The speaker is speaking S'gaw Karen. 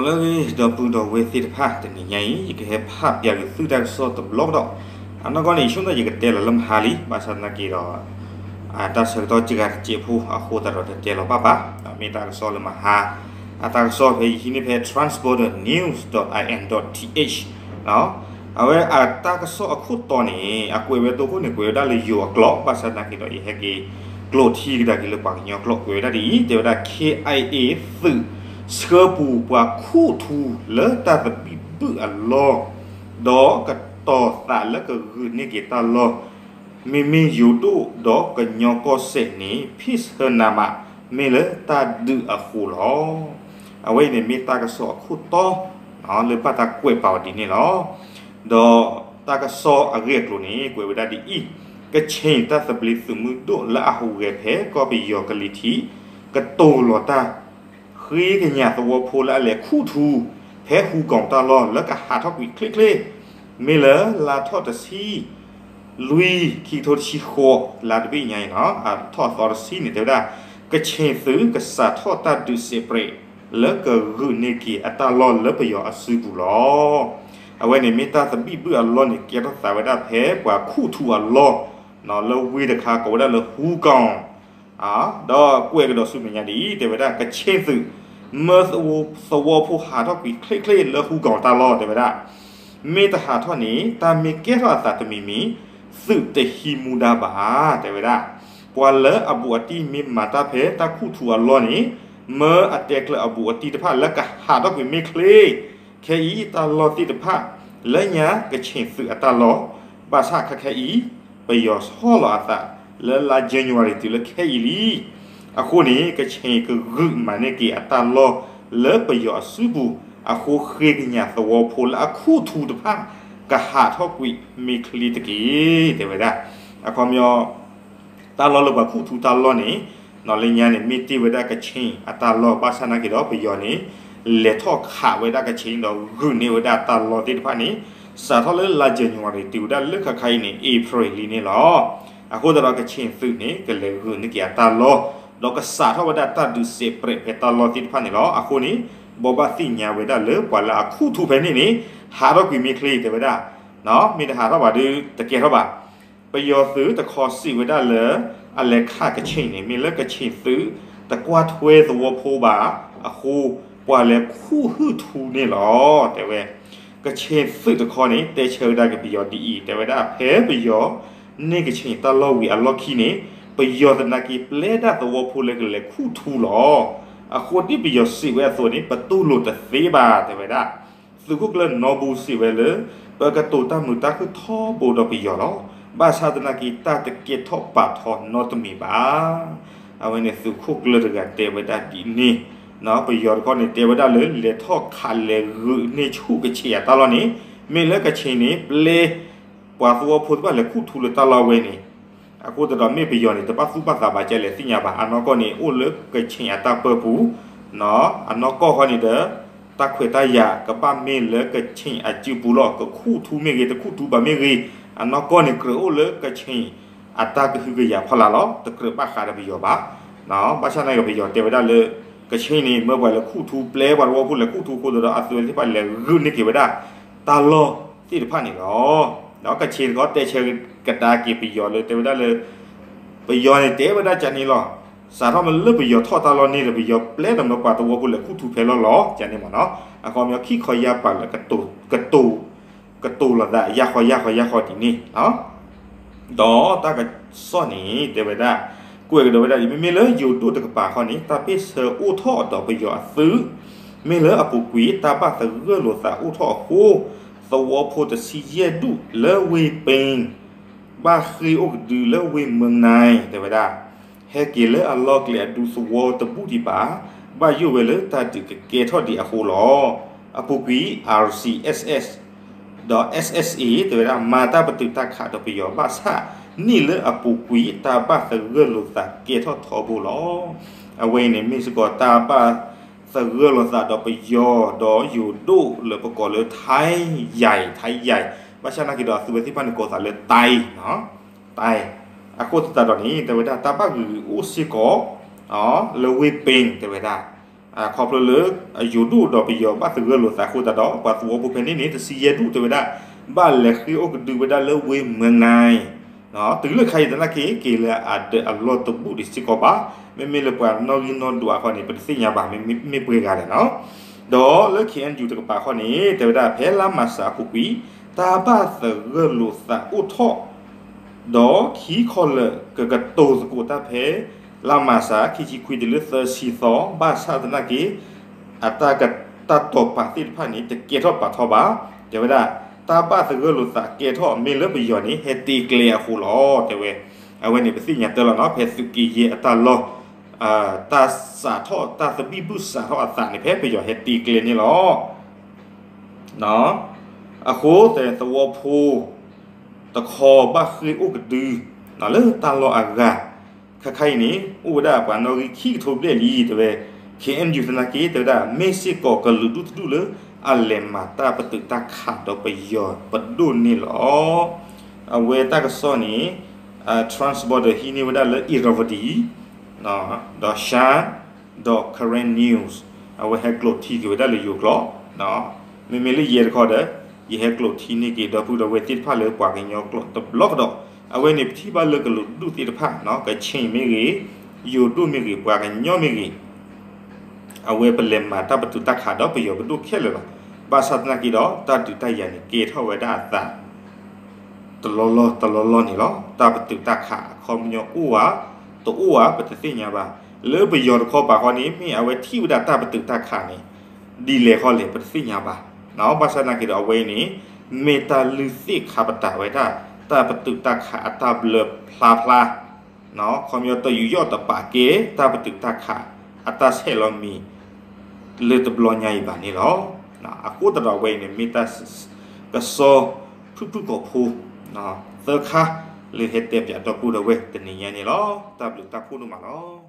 လၢအဂ့ၤ ဒီပုၢ်ဒီဝဲၢ်သ့ၣ်တဖၣ် တနံၤညါအံၤ ယကဟဲဖးပၠးက့ၤသုတၢ်ကစီၣ်တဘျီကဒီး, အနီၢ်ကီၢ်န့ၣ် ယဆိကမိၣ်ယကတဲလီၤလၢမဟါလံ, ဘၣ်ဆၣ်သနာ်က့ဒီး တၢ်ဆၢကတီၢ်စှၤတစဲးဖိအဃိသတးဒီး တတဲလီၤဘၣ်ဘၣ်, မ့ၢ်တၢ်ကစီၣ်လၢမဟါ, အတၢ်ကစီၣ်ဖဲယဟံးန့ၢ်ဖဲ transborder news dot I N dot T H အဝဲအတၢ်ကစီၣ်အခိၣ်တီန့ၣ် အကွဲးဝဲဒၣ်အခိၣ်န့ၣ် ကွဲးဝဲဒၣ်လၢယိၤအကျိာ်, ဘၣ်ဆၣ်သနာ်က့ဒီး ယဟဲက့ၤကျိးထံကဒါက့ၤလၢပှၤကညီကျိာ် ကွဲးဝဲဒၣ်ဒ်အံၤ, တဲဝဲဒၣ် K I A သုးဆှၢပူၤပှၤခူၣ်ထူလၢတၢ်သဘံၣ်ဘုၣ်အလီၢ်, ဒီးကတီၤသးလၢကဂုာ်န့ၢ်က့ၤတၢ်လီၢ်, မ့မ့ၢ်ယိၤဒိၣ်ဒီးကညီကီၢ်စဲၣ်န့ၣ် ဖ့ၣ်ဆၢနးမး မ့ၢ်လၢတၢ်ဒုးအဃိလီၤ. အဝဲအံၤန့ၣ်မ့ၢ်တၢ်ကစီၣ်အခိၣ်တီ လၢဘၣ်တၢ်ကွဲးပာ်အီၤဒ်န့ၣ်လီၤ. ဒီးတၢ်ကစီၣ်အဂ့ၢ်အကျိၤန့ၣ် ကွဲးဝဲဒၣ်ဒ်အံၤ, ကခ့ၣ်တၢ်သဘျ့သုးမုၢ်ဒိၣ်လၢအဟူးဂဲၤဖဲကီၢ်ပယီၤကလံၤထံး ကတိၤလီၤတၢ် ဃ့ကညးသဝီဖိလၢအလဲၤခူၣ်ထူ ဖဲဟူးကီၤတၢ်လီၢ်လၢကဟးထီၣ်ကွံာ်ချ့ချ့ မ့ၢ်လၢလါထီၣ်တဆံလွံၢ် ခံကထိတဆံဃိး လါတဘ့ၣ်ညါအံၤလီၤ. ထီၣ်အသီတဆံန့ၣ် တဲဝဲဒၣ် ကခ့ၣ်သုးကစးထီၣ်တၢ်ဒုးစဲးပြဲး လၢကဂုာ်န့ၢ်က့ၤအတၢ်လီၢ်လၢပယီၤအစုပူၤလီၤ. အဝဲန့ၣ်မ့ၢ်တၢ်သဘံၣ်ဘုၣ်အလီၢ်န့ၣ် ကဲထီၣ်သးဝဲဒၣ်ဖဲပှၤခူၣ်ထူအလီၢ် လၢဝ့ၢ်တခါကိးဝဲဒၣ်လၢဟူးကီၤ ဒီးကွဲးကဒီးဆူမဲာ်ညါဒ်အံၤ တဲဝဲဒၣ် ကခ့ၣ်သုး မၢသဝီဖိဟးထီၣ်ကွံာ်ချ့ချ့လၢဟူးကီၤတၢ်လီၢ် တဲဝဲဒၣ်, မ့ၢ်တဟးထီၣ်န့ၣ် တၢ်မ့ၢ်ကဲထီၣ်အသးတမံၤမံၤ သုးတဟံးမူဒါဘၣ် တဲဝဲဒၣ်, ပှၤလၢအဘူးအတံၢ်မ့ၢ်မၤတၢ်ဖဲတၢ်ခူၣ်ထူအလီၢ်န့ၣ် မၢအတဲကျၢၤအဘူးအတံၢ်တဖၣ်လၢကဟးထီၣ်ကွံာ်မ့ၢ်ချ့ ခဲအံၤတၢ်လီၢ်သ့ၣ်တဖၣ် လၢညါကခ့ၣ်သုးအတၢ်လီၢ်, ဘၣ်ဆၣ်ခဲခဲအံၤ ပယီၤဆီၣ်လီၤအသး လၢလါ January တုၤလၢခဲအံၤလံ. အဃိန့ၣ် ကခ့ၣ်ကဂုာ်မၤန့ၢ်က့ၤအတၢ်လီၢ်လၢပယီၤအစုပူၤ, အဃိဃ့ကညးသဝီဖိလၢအခူၣ်ထူတဖၣ် ကဟးထီၣ်ကွံာ်မ့ၢ်ချ့တက့ၢ် တဲဝဲဒၣ်. အခီပညီ တၢ်လီၢ်လၢပှၤခူၣ်ထူတၢ်လီၢ်န့ၣ် လၢညါန့ၣ် မ့ၢ်တ့ၢ်ဝဲဒၣ်ကခ့ၣ်အတၢ်လီၢ် ဘၣ်ဆၣ်သနာ်က့ဒီး ပယီၤန့ၣ် လဲၤထီၣ်ခးဝဲဒၣ်ကခ့ၣ်ဒီးဂုာ်န့ၢ်ဝဲဒၣ်တၢ်လီၢ်သ့ၣ်တဖၣ်န့ၣ် စးထီၣ်လၢလါ January တုၤဝဲဒၣ်လၢခါခါအံၤန့ၣ် April လံန့ၣ်လီၤ. အဃိသတးဒီးကခ့ၣ်သုးန့ၣ် ကလဲၤဂုာ်န့ၢ်က့ၤအတၢ်လီၢ် ဒီးကစးထီၣ်ဝဲဒၣ်တၢ်ဒုးစဲးပြဲးဖဲတၢ်လီၢ်သ့ၣ်တဖၣ်န့ၣ်လီၤ. အဃိန့ၣ် ဘိးဘၣ်သ့ၣ်ညါဝဲဒၣ်လၢပှၤလၢအခူၣ်ထူဖဲန့ၣ်န့ၣ် ဟးထီၣ်ကွံာ်မ့ၢ်ချ့ တဲဝဲဒၣ် မ့ၢ်တဟးထီၣ်ဘၣ်ဒီး တကဲထီၣ်ဘၣ်. ပယီၤသုးတခီစံးဝဲဒၣ်လၢ အလဲၤခးကခ့ၣ်န့ၣ် မ့ၢ်လၢကခ့ၣ်သုး တကွၢ်ထွဲသဝီဖိဘၣ်အဃိ ပှၤလဲၤခူၣ်ဟုၣ်ထူန့ၣ်လီၤ တဲဝဲ. ကခ့ၣ်သုးတခီန့ၣ် တဲဆၢဝဲဒၣ်က့ၤပယီၤဒ်အံၤ တဲဝဲဒၣ် ဖဲပယီၤန့ၢ်ကခ့ၣ်တၢ်လီၢ်ဝံၤအလီၢ်ခံန့ၣ် ပယီၤသနာ်က့ပျဲဒၣ်သဝီဖိလၢကလဲၤခူၣ်ထူလီၤ. အဃိဒ်ပယီၤစံးဝဲအသိးန့ၣ် ပတူၢ်လိာ်တသ့ဘၣ် တဲဝဲဒၣ်. သုးခိၣ်ကျၢၢ်နီၢ်ဘူစံးဝဲလၢ ပကတိၤတၢ်မုာ်တၢ်ခုၣ်ထီဘိဒီးပယီၤလီၤ. ဘၣ်ဆၣ်သနာ်က့ တၢ်တကဲထီၣ်ပာ်ထီၣ်နီတမံၤဘၣ်. အဝဲန့ၣ်သုးခိၣ်ကျၢၢ်တဂၤတဲဝဲဒၣ်ဒ်န့ၣ်, ပယီၤတခီန့ၣ် တဲဝဲဒၣ်လၢ လဲၤထီၣ်ခးလဲၤဂုာ်န့ၢ်ဆူၣ်ကခ့ၣ်အတၢ်လီၢ်န့ၣ် မ့ၢ်လၢကခ့ၣ်န့ၣ် ပျဲ ပှၤသဝီဖိသ့ၣ်တဖၣ်လဲၤခူၣ်ထူလၢတၢ်လီၢ်ဝဲန့ၣ်, အဃိသတးဒီးမ့ၢ်ပယီၤန့ၣ် တဘၣ်သူၣ်ဘၣ်သးဘၣ် ကလဲၤသ့ၣ်ညါဘၣ်. အနီၢ်ကီၢ်န့ၣ် အိၣ်လၢကခ့ၣ်အတၢ်ပၢပူၤ, အနီၢ်ကီၢ်ဃီန့ၣ်ဒီး တၢ်ခွဲးတၢ်ယာ်ကဘၣ်မ့ၢ်လၢကခ့ၣ်အစုပူၤလီၤ. ကခူၣ်ထူမ့ၢ်ဂ့ၤ တခူၣ်ထူဘၣ်မ့ၢ်ဂ့ၤ, အနီၢ်ကီၢ်န့ၣ် ကြၢးအိၣ်လၢကခ့ၣ်အတၢ်ကဟုကယာ်ဖီလာ်လီၤ. တကြၢးဘၣ်ဃးဒီးပယီၤဘၣ်. ဘၣ်ဆၣ်သနာ်က့ပယီၤတဲဝဲဒၣ်လၢ ကခ့ၣ်န့ၣ် မၢပှၤလဲၤခူၣ်ထူ ပျဲပှၤသဝီဖိလဲၤခူၣ်ထူအဃိသတးဒီး အသုးသ့ၣ်တဖၣ်လဲၤဂုာ်န့ၢ်က့ၤဝဲဒၣ် တၢ်လီၢ်သ့ၣ်တဖၣ်န့ၣ်လီၤ. ဒီးကခ့ၣ်တခီတဲဆၢကဒါက့ၤပယီၤလၢ တဲဝဲဒၣ်လၢ ပယီၤန့ၣ်တဲဝဲဒၣ်ကန့ၣ်လီၤ. စးထီၣ်မ့ၢ်လၢပယီၤထီၣ်တၢ်လီၢ်န့ၣ်ဒီး ပယီၤပျဲဒီးမၢပှၤသဝီဖိလဲၤခူၣ်ထူဖဲလီၢ်လီၤ ကန့ၣ်မ့ၢ်နီၤ. အခီပညီခံခီယၢ်ပၤလၢ ကတိၤ ကတိၤလိာ်သး ယၢ်ဃီယၢ်ဃီယၢ်ဃီဒ်န့ၣ် ဒီးတၢ်ကစီၣ်န့ၣ် တဲဝဲဒၣ် ကွဲးကဒီးဝဲဒၣ်ဒ် မ့မ့ၢ်လၢယိၤဒိၣ်တကပၤခီန့ၣ် တၢ်ပ့ၢ်ဆၢအိၣ်ထီၣ်ဒီးပယီၤအသုး, မ့ၢ်လၢအပူၤကွံာ် တၢ်ဘၣ်သဂၢၢ်လိာ်သးအိၣ်ထီၣ်အဃိ သဝီဖိတဆံယဲၢ်ဒူၣ်လၢဝ့ၢ်ပ့ၣ် ဘၣ်ဃ့ၢ်အိၣ်ကဒုလၢဝ့ၢ်မၢနၤ တဲဝဲဒၣ် ဟဲက့ၤလၢအလီၢ်ကျဲအဒူသဝီတဘူၣ်ဒံးဘၣ်, ဘၣ်ယိၣ်ဝဲလၢတၢ်ဒုးကကဲထီၣ်ဒံးအဃိလီၤ. အပူၤကွံာ် RCSS ဒီး SSA တဲဝဲဒၣ် မၤတၢ်ပတုာ်တၢ်ခးဒီးပယီၤဘၣ်ဆၣ် နံၣ်လၢအပူၤကွံာ် တၢ်ဘၣ်သဂၢၢ်လိာ်သးကဲထီၣ်ထီဘိလီၤ. အဝဲအံၤန့ၣ် မ့ၢ်စ့ၢ်ကီးတၢ်ဘၣ်သဂၢၢ်လိာ်သးဒီးပယီၤ ဒီးယိၤဒိၣ်လၢပကိးလၢ ထၢယၤ ထၢယၤ ဘၣ်ဆၣ်သနာ်က့ဒီး အသုးဝဲသ့ၣ်တဖၣ်န့ၣ်ကိးသးလၢ တၢ တၢ အဃိသတးဒီးန့ၣ် တဲဝဲဒၣ် တၢ်ဘၣ်ဂုာ်ဂုာ်အိၣ်စ့ၢ်ကီး လၢဝ့ၢ်ပ့ၣ် တဲဝဲဒၣ် ခီဖျိလၢ ယိၤဒိၣ်ဒီးပယီၤဘၣ်သဂၢၢ်လိာ်သးအဃိသတးဒီး ပှၤသဝီဖိဖဲန့ၣ်န့ၣ် တဆံယဲၢ်ဒူၣ်တဲဝဲဒၣ် ဘၣ်လဲၤဃ့ၢ်အိၣ်ကဒုဝဲဒၣ်လၢဝ့ၢ်မၢနၤ တုၤလၢခါအံၤသနာ်က့ က့ၤလၢအဒၢးအလီၢ်တဘူၣ်ဒံးစ့ၢ်ကီးဘၣ်. မ့မ့ၢ်လၢပှၤနီၣ်ဂံၢ်နီၣ်ဒွးအဃိန့ၣ် ပတသ့ၣ်ညါဘၣ် မ့မ့ၢ်ပှဲၤဂၤလဲၣ်နီၤ. ဒီးလၢ ခ့ၣ်အဲၣ်ယူၣ် တကပၤအဃိန့ၣ် တဲဝဲဒၣ်ဖဲလါမၢ်ၡးအပူၤကွံာ် တၢ်ဘၣ်သဂၢၢ်လိာ်သးအိၣ်ထီၣ် ဒီးခံခီလၢာ်ကကတိၤသကိးတၢ်ဖဲ လါမၢ်ၡး ခံဆံခွံတုၤလၢသၢဆံသီ ဘၣ်ဆၣ်သနာ်က့ အတၢ်က တၢ်တိာ်ပာ်သ့ၣ်တဖၣ်န့ၣ် တကဲထီၣ်ပာ်ထီၣ်ဘၣ်. တဲဝဲဒၣ် တၢ်ဘၣ်သဂၢၢ်လိာ်သးကဲထီၣ်မ့ၢ်လၢပယီၤန့ၣ် ဟဲတ့ကျဲအဃိလီၤ တဲဝဲ. အဝဲန့ၣ်ပသ့ၣ်ညါတၢ်လီၤနီၤ ဖဲသုးက့ယဲၢ်အတၢ်လီၢ် တၢ်စးထီၣ် တၢ်သဘံၣ်ဘုၣ်စးထီၣ်အသးန့ၣ် ဖဲပယီၤဟဲတ့ကျဲန့ၣ်လီၤ. အဃိသဝီဖိ တခီဘၣ်ဃ့ၢ်အိၣ်ကဒု လၢတၢ်လီၢ်အဂၤ ခါခါအံၤန့ၣ် အိၣ်ဝဲဒၣ်ပှၤနီၣ်ဂံၢ်ခံကထိဘျဲၣ်လံ တဲဝဲ. ခ့ၣ်အဲၣ်ယူၣ် သနာ်က့ တဲဝဲဒၣ် မ့ၢ်စ့ၢ်ကီးကလုာ်ဒူၣ်တဒူၣ်လၢ အလဲၤမၤတၢ်ပတုာ်တၢ်ခးဒီးပယီၤပဒိၣ်န့ၣ်လီၤ. အဝဲတၢ်ကစီၣ်န့ၣ် Trans Border ဟံးန့ၢ်ဝဲဒၣ်လၢ Irrawaddy ဒီး Shan ဒီး Karen News အဝဲဟဲကျိးထံက့ၤဝဲဒၣ်လၢယိၤကျိာ် မ့မ့ၢ်လၢယဲတခီဒီး ယဟဲကျိးထံန့ၢ်က့ၤဒီပုၢ်ဒီဝဲၢ်သ့ၣ်တဖၣ်လၢပှၤကညီကျိာ်တဘျီကဒီး. အဝဲန့ၣ်ပထံၣ်ဘၣ်လၢကလုာ်ဒူၣ်သ့ၣ်တဖၣ် ကခ့ၣ်မ့ၢ်ဂ့ၤ, ယိၤဒိၣ်မ့ၢ်ဂ့ၤ, ပှၤကညီမ့ၢ်ဂ့ၤ အဝဲပလဲၤမၤတၢ်ပတုာ်တၢ်ခးဒီးပယီၤပဒိၣ်ခဲလၢာ်လီၤ. ဘၣ်ဆၣ်သနာ်က့ဒီး တၢ်ဒုးတၢ်ယၤန့ၣ် ကဲထီၣ်ဝဲဒၣ်အသး တလီၢ်လီၢ်တလီၢ်လီၢ်န့ၣ်လီၤ. တၢ်ပတုာ်တၢ်ခးအခီပညီအိၣ်ဧါ, တအိၣ်ဧါ ပတသ့ၣ်ညါဘၣ်. လၢပယီၤတခီပၤဃီန့ၣ် မ့ၢ်အဝဲထံၣ်ဝဲဒၣ်တၢ်ပတုာ်တၢ်ခးန့ၣ် ဒ်လဲၣ်ဃီလဲၣ် ပတသ့ၣ်ညါဘၣ်. ဘၣ်ဆၣ်သနာ်က့ဒီးအဝဲအံၤန့ၣ် မ့ၢ်တၢ်လုၢ်သ့ၣ်ခါပတာ်ဝဲဒၣ် တၢ်ပတုာ်တၢ်ခးအတၢ်ဘျၢဖျါဖျါ ခီပညီတယူးယီၣ်တပာ်ကဲ တၢ်ပတုာ်တၢ်ခးအတၢ်ဆဲးလီၤမံၤ လၢတဘျီညါအံၤဘၣ်န့ၣ်လီၤ. အဃိသတးဒီးအဝဲအံၤန့ၣ် မ့ၢ်တၢ်ကစီၣ်ဖုၣ်ဖုၣ်ကိာ်ဖိ သၢခါ လၢဟဲတဲပၠးဒီပုၢ်ဒီဝဲၢ်တနံၤညါန့ၣ်လီၤ. တၢ်ဘျုးတၢ်ဖှိၣ်ဒိၣ်မးလီၤ.